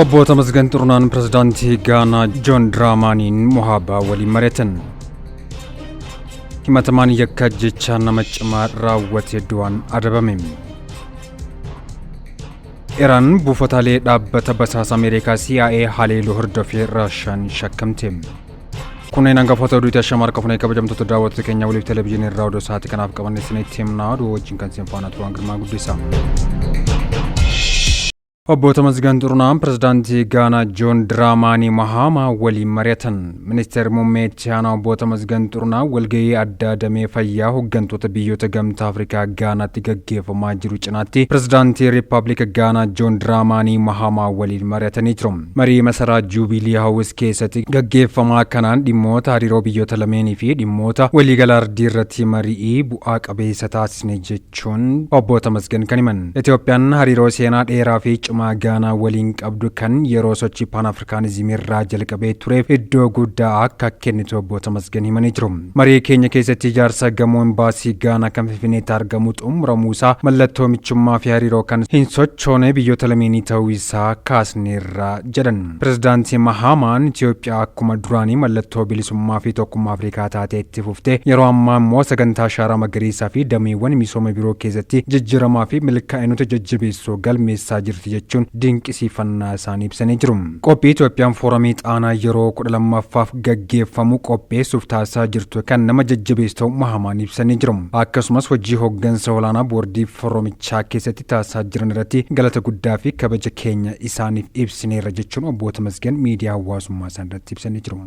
Obbo Tamasgan Xurunaan pirezidaantii Gaanaa Joon Diraamaaniin Mohaabaa waliin mari'atan. Himatamaan yakka ajjeechaa nama cimaa raawwate du'aan adabame. Iraan buufataalee dhaabbata basaasa Ameerikaa CIA haleeluu hordofee Raashaan shakkamte. Kunneen hangafoota oduuti. Ashama harka fuunee kabajamtoota daawwattoota keenya waliif televezyiinii irraa oduu sa'aatii kanaaf qabanne isinitti himna. Oduu wajjin kan isin faana turan Girmaa Guddisaa. Obbo Tamasgan Xurunaan pirezidaantii Gaanaa Joon Diraamaanii Mahaamaa waliin mari'atan. Ministeerri muummee itti aanaa Obbo Tamasgan Xurunaa walgahii addaa damee fayyaa hooggantoota biyyoota gamtaa Afrikaa Gaanaatti gaggeeffamaa jiru cinaatti pirezidaantii Riippaabilika Gaanaa Joon Diraamaanii Mahaamaa waliin mari'atanii jiru. Marii masaraa Juubilii Haawus keessatti gaggeeffamaa kanaan dhimmoota hariiroo biyyoota lameenii fi dhimmoota waliigala ardii irratti marii bu'aa qabeessa taasisne jechuun Obbo Tamasgan kan himan. Itoophiyaan hariiroo seenaa dheeraa fi cimaa Gaanaa waliin qabdu kan yeroo sochii Paan Afrikaanizimii irraa jalqabee tureef iddoo guddaa akka kennitu Obbo Tamasgan himanii jiru. Marii keenya keessatti ijaarsa gamoo imbaasii Gaanaa kan Finfinneetti argamu xumuramuu isaa mallattoo michummaa fi hariiroo kan hin sochoone biyyoota lameenii ta'uu isaa kaasneerra jedhan. Pirezidaantii Mahaamaan Itoophiyaa akkuma duraanii mallattoo bilisummaa fi tokkummaa Afrikaa taatee itti fuftee yeroo ammaa immoo sagantaa ashaaraa magariisaa fi dameewwan misooma biroo keessatti jijjiiramaa fi milkaa'inoota jajjabeessoo galmeessaa jirti jechuun dinqisiifannaa isaanii ibsanii jiru. Qophii Itoophiyaan fooramii Xaanaa yeroo 12ffaaf gaggeeffamu qopheessuuf taasisaa jirtu kan nama jajjabeessu ta'uu Mahamaan ibsanii jiru. Akkasumas hojii hooggansa olaanaa boordii foorumichaa keessatti taasisaa jiran irratti galata guddaa fi kabaja keenya isaaniif ibsineerra jechuun Obbo Tamasgan miidiyaa hawaasummaa isaan irratti ibsanii jiru.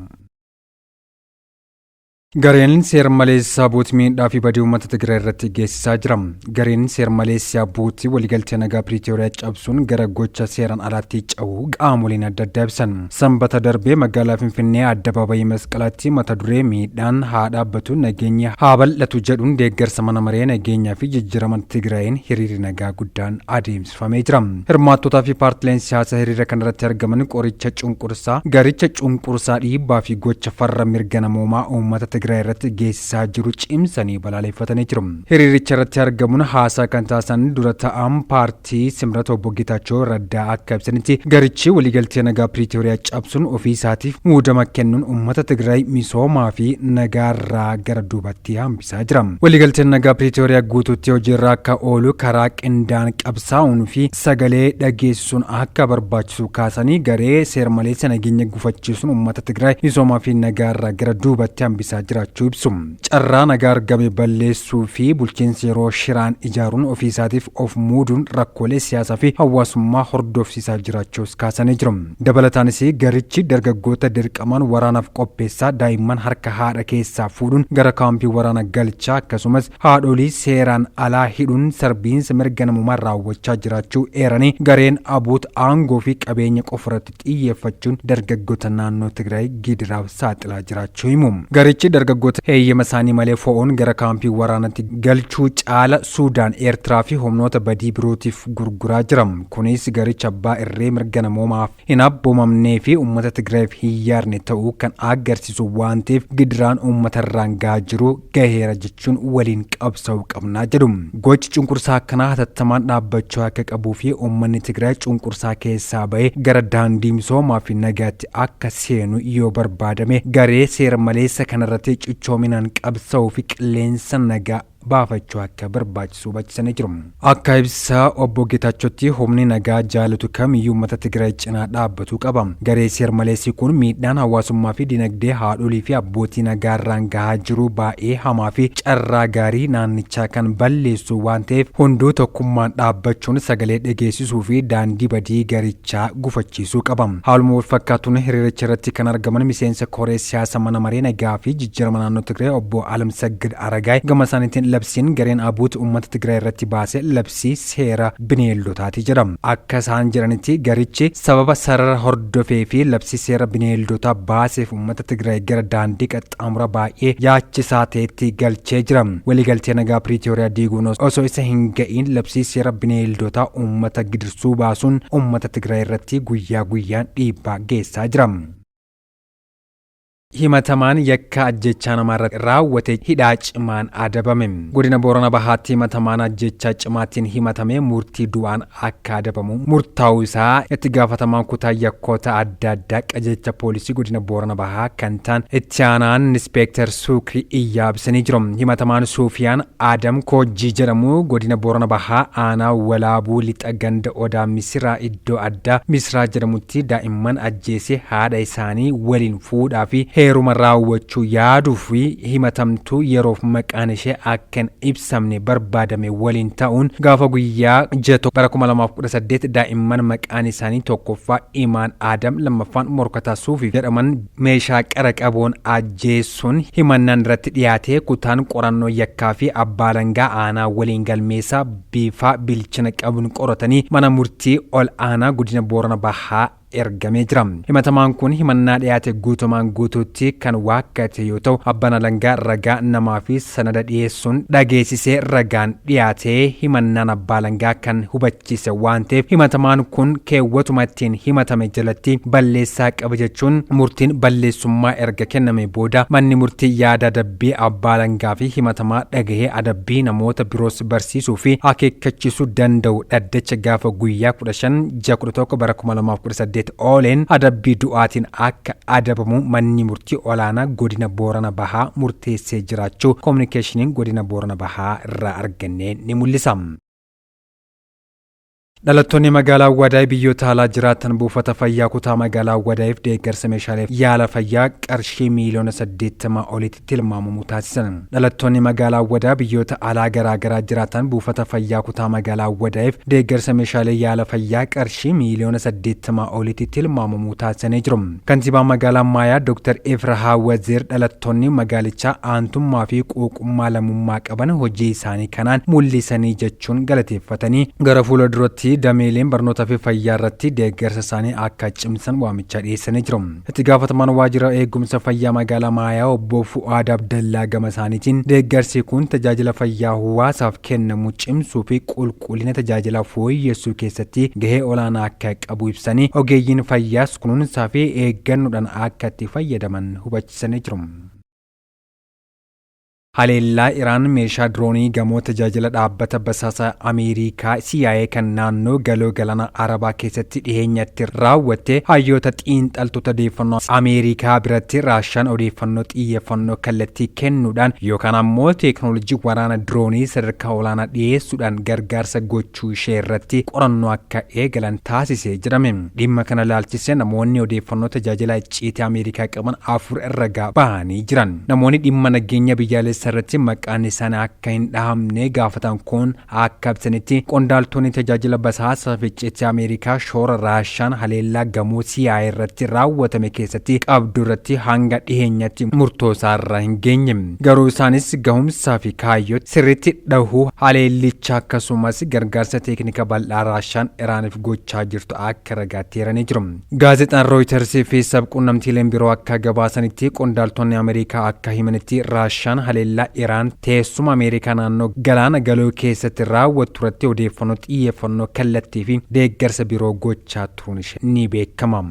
Gareen seer-maleessi Abuut miidhaa fi badii uummata Tigraay irratti geessisaa jira. Gareen seer-maleessi Abuut waliigaltee nagaa Piriitooriyaa cabsuun gara gocha seeraan alaatti ce'uu qaamoleen adda addaa ibsan. Sanbata darbee magaalaa Finfinnee addabaabayii Masqalaatti mata duree miidhaan haa dhaabbatu, nageenyi haa bal'atu jedhuun deeggarsa mana maree nageenyaa fi jijjiirama Tigraayiin hiriirri nagaa guddaan adeemsifamee jira. Hirmaattotaa fi paartileen siyaasaa hiriira kanarratti argaman qoricha cunqursaa, garicha cunqursaa dhiibbaa fi gocha farra mirga namoomaa uummata Tigraay irratti geessisaa jiru cimsanii balaaleffatanii jiru. Hiriiricha irratti argamuun haasaa kan taasisan dura ta'an paartii Simrat Obbo Geetaachoo Raddaa akka ibsanitti, garichi waliigaltee nagaa Piriitooriyaa cabsuun ofii isaatiif muudama kennuun uummata Tigraay misoomaa fi nagaarraa gara duubatti hambisaa jira. Waliigalteen nagaa Piriitooriyaa guutuutti hojiirra akka oolu karaa qindaa'an qabsaa'uun fi sagalee dhageessisuun akka barbaachisu kaasanii, garee seermaleessa nageenya gufachiisuun uummata Tigraay misoomaa fi nagaarraa gara duubatti hambisaa jiraachuu ibsu. Carraa nagaa argame balleessuu fi bulchiinsa yeroo shiraan ijaaruun ofii isaatiif of muuduun rakkoolee siyaasaa fi hawaasummaa hordofsiisaa jiraachuus kaasanii jiru. Dabalataanis garichi dargaggoota dirqamaan waraanaaf qopheessaa, daa'imman harka haadha keessaa fuudhuun gara kaampii waraana galchaa, akkasumas haadholii seeraan alaa hidhuun sarbiinsa mirga namummaa raawwachaa jiraachuu eeranii, gareen Abuut aangoo fi qabeenya qofarratti xiyyeeffachuun dargaggoota naannoo Tigraay gidiraaf saaxilaa jiraachuu himu. Garichi dargaggoota heeyyama isaanii malee fo'uun gara kaampii waraanatti galchuu caala Suudaan, Eertiraa fi humnoota badii birootiif gurguraa jira. Kunis garicha abbaa irree mirga namoomaaf hin abboomamnee fi uummata Tigraayiif hin yaadne ta'uu kan agarsiisu waan ta'eef gidiraan uummatarraan gahaa jiru gaheera jechuun waliin qabsaa'uu qabnaa jedhu. Gochi cunqursaa akkanaa hatattamaan dhaabbachuu akka qabuu fi uummanni Tigraay cunqursaa keessaa bahee gara daandii misoomaa fi nagaatti akka seenu yoo barbaadame garee seera maleessa kanarratti cichoominaan qabsaa'uu fi qilleensa nagaa baafachuu akka barbaachisu hubachisanii jiru. Akka ibsa Obbo Geetaachotti, humni nagaa jaalatu kamiyyuu uummata Tigraay cinaa dhaabbatuu qaba. Garee seer-maleessi kun miidhaan hawaasummaa fi dinagdee haadholii fi abbootii nagaarraan gahaa jiru baay'ee hamaa fi carraa gaarii naannichaa kan balleessu waan ta'eef hunduu tokkummaan dhaabbachuun sagalee dhageessisuu fi daandii badii garichaa gufachiisuu qaba. Haaluma walfakkaatuun hiriiricha irratti kan argaman miseensa koree siyaasa mana maree nagaa fi jijjiirama naannoo Tigraay Obbo Alamsaggid Aragaay gama isaaniitiin, labsiin gareen Abuut uummata Tigraay irratti baase labsii seera bineeldotaati jedha. Akka isaan jedhanitti, garichi sababa sarara hordofee fi labsii seera bineeldotaa baaseef uummata Tigraay gara daandii qaxxaamura baay'ee yaachisaa ta'etti galchee jira. Waliigaltee nagaa Piriitooriyaa diiguun osoo isa hin ga'iin labsii seera bineeldotaa uummata gidirsuu baasuun uummata Tigraay irratti guyyaa guyyaan dhiibbaa geessaa jira. Himatamaan yakka ajjechaa namaarratti raawwate hidhaa cimaan adabame. Godina Boorana Bahaatti himatamaan ajjechaa cimaatiin himatame murtii du'aan akka adabamu murtaa'uu isaa itti gaafatamaan kutaa yakkoota adda addaa qajeelcha poolisii godina Boorana Bahaa kan ta'an itti aanaan Inspeektar Suukrii Iyyaa ibsanii jiru. Himatamaan Suufiyaan Adam Koojjii jedhamu godina Boorana Bahaa aanaa Walaabuu lixa ganda Odaa Misiraa iddoo addaa Misiraa jedhamutti daa'imman ajjeese haadha isaanii waliin fuudhaa fi heeruma raawwachuu yaaduu fi himatamtuu yeroof maqaan ishee akka hin ibsamne barbaadame waliin ta'uun gaafa guyyaa ji'a bara 2018 daa'imman maqaan isaanii tokkoffaa Imaan Adam, lammaffaan Morkataa Suufii jedhaman meeshaa qara qabuun ajjeesuun himannaan irratti dhiyaatee kutaan qorannoo yakkaa fi abbaa alangaa aanaa waliin galmeessaa bifa bilchina qabuun qoratanii mana murtii ol aanaa godina Boorana Bahaa ergamee jira. Himatamaan kun himannaa dhiyaate guutumaan guutuutti kan waakkate yoo ta'u, abbaan alangaa ragaa namaa fi sanada dhiyeessuun dhageessisee ragaan dhiyaatee himannaan abbaa alangaa kan hubachiise waan ta'eef himatamaan kun keewwatuma ittiin himatame jalatti balleessaa qaba jechuun murtiin balleessummaa erga kenname booda manni murtii yaada adabbii abbaa alangaa fi himatamaa dhagahee adabbii namoota biroos barsiisuu fi akeekkachiisuu danda'u dhaddacha gaafa guyyaa 15 ji'a 11 bara 2018 ooleen adabbii du'aatiin akka adabamu manni murtii olaanaa godina Boorana Bahaa murteessee jiraachuu koominikeeshiniin godina Boorana Bahaa irraa arganne ni mul'isa. Dhalattoonni magaalaa Wadaay biyyoota alaa jiraatan buufata fayyaa kutaa magaalaa Wadaayiif deeggarsa meeshaalee yaala fayyaa qarshii miiliyoona 80 olitti tilmaamamu taasisan. Dhalattoonni magaalaa Wadaa biyyoota alaa garaagaraa jiraatan buufata fayyaa kutaa magaalaa Wadaayiif deeggarsa meeshaalee yaala fayyaa qarshii miiliyoona 80 olitti tilmaamamu taasisanii jiru. Kantiibaan magaalaa Maayaa Dr. Ifrahaa Waziir dhalattoonni magaalichaa aantummaa fi quuqummaa lammummaa qaban hojii isaanii kanaan mul'isanii jechuun galateeffatanii gara fuula duratti dameeleen barnootaa fi fayyaa irratti deeggarsa isaanii akka cimsan waamicha dhiyeessanii jiru. Itti gaafatamaan waajjira eegumsa fayyaa magaalaa Maayaa obbo Fu'aad Abdallaa gama isaaniitiin deeggarsi kun tajaajila fayyaa hawaasaaf kennamu cimsuu fi qulqullina tajaajila fooyyessuu keessatti gahee olaanaa akka qabu ibsanii ogeeyyiin fayyaas kunuunsaa fi eeggannoodhaan akka itti fayyadaman hubachiisanii jiru. Haleellaa Iraan meeshaa diroonii gamoo tajaajila dhaabbata basaasa Ameerikaa CIA kan naannoo galoo galaana Arabaa keessatti dhiheenyatti raawwatte hayyoota xiinxaltoota odeeffannoo Ameerikaa biratti Raashaan odeeffannoo xiyyeeffannoo kallattii kennuudhaan yookaan ammoo teeknooloojii waraana diroonii sadarkaa olaanaa dhiyeessuudhaan gargaarsa gochuu ishee irratti qorannoo akka eegalan taasise jedhame. Dhimma kana ilaalchisee namoonni odeeffannoo tajaajila icciitii Ameerikaa qaban 4 ragaa bahanii jiran. Namoonni dhimma nageenya biyyaalessaa irratti maqaan isaanii akka hin dhahamne gaafatan kun akka ibsanitti qondaaltonni tajaajila basaasaa fi icciitii Ameerikaa shoora Raashaan haleellaa gamoo CIA irratti raawwatame keessatti qabdu irratti hanga dhiheenyatti murtoo isaarra hin geenye. Garuu isaanis gahumsaa fi kaayyoo sirriitti dhahuu haleellicha akkasumas gargaarsa teeknika bal'aa Raashaan Iraaniif gochaa jirtu akka ragaatti eeranii jiru. Gaazexaan Reuters fi sabquunnamtiileen biroo akka gabaasanitti qondaaltonni Ameerikaa akka himanitti Raashaan haleellaa Iraan teessuma Ameerikaa naannoo galaana galoo keessatti raawwattu irratti odeeffannoo xiyyeeffannoo kallattii fi deeggarsa biroo gochaa turuun ishee ni beekama.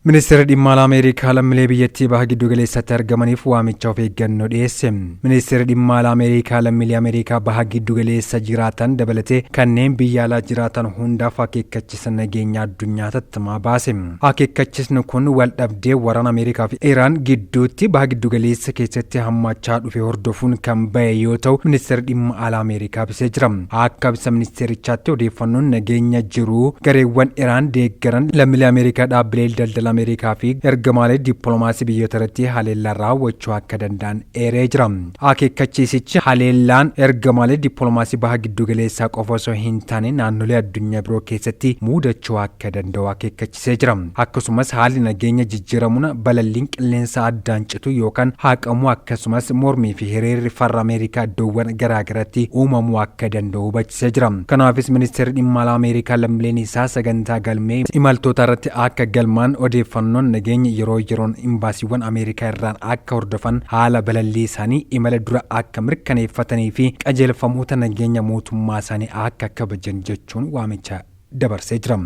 Ministeerri dhimma alaa Ameerikaa lammiilee biyyattii baha giddu galeessatti argamaniif waamicha of eeggannoo dhiyeesse. Ministeerri dhimma alaa Ameerikaa lammiilee Ameerikaa baha giddu galeessa jiraatan dabalatee kanneen biyya alaa jiraatan hundaaf akeekkachiisa nageenya addunyaa tattamaa baase. Akeekkachisni kun wal dhabdee waraana Ameerikaa fi Iraan gidduutti baha giddu galeessa keessatti hammaachaa dhufe hordofuun kan bahe yoo ta'u ministeerri dhimma alaa Ameerikaa ibsee jira. Akka ibsa ministeerichaatti odeeffannoon nageenya jiru gareewwan Iraan deeggaran lammiilee Ameerikaa dhaabbilee daldala Ameerikaa fi ergamaalee dippiloomaasii biyyoota irratti haleellaa raawwachuu akka danda'an eeree jira. Akeekkachiisichi haleellaan ergamaalee dippiloomaasii baha giddu galeessaa qofa osoo hin taane naannolee addunyaa biroo keessatti mudachuu akka danda'u akeekkachisee jira. Akkasumas haalli nageenya jijjiiramuun balalliin qilleensa addaan citu yookaan haqamuu akkasumas mormii fi hiriirri farra Ameerikaa iddoowwan garaagaraatti uumamuu akka danda'u hubachisee jira. Kanaafis ministeerri dhimma alaa Ameerikaa lammiileen isaa sagantaa galmee imaltoota irratti akka galmaan odeeffannoon nageenya yeroo yeroon imbaasiiwwan Ameerikaa irraan akka hordofan haala balallii isaanii imala dura akka mirkaneeffatanii fi qajeelfamoota nageenya mootummaa isaanii akka kabajan jechuun waamicha dabarsee jira.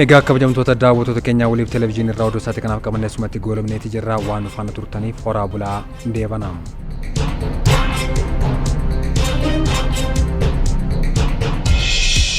Egaa kabajamtoota daawwattoota keenyaa, waliif televezyiinii irraa oduu isaati kanaaf qabannee asumatti goolabneeti jirra. Waan nu faana turtaniif horaa bulaa, deebanaa.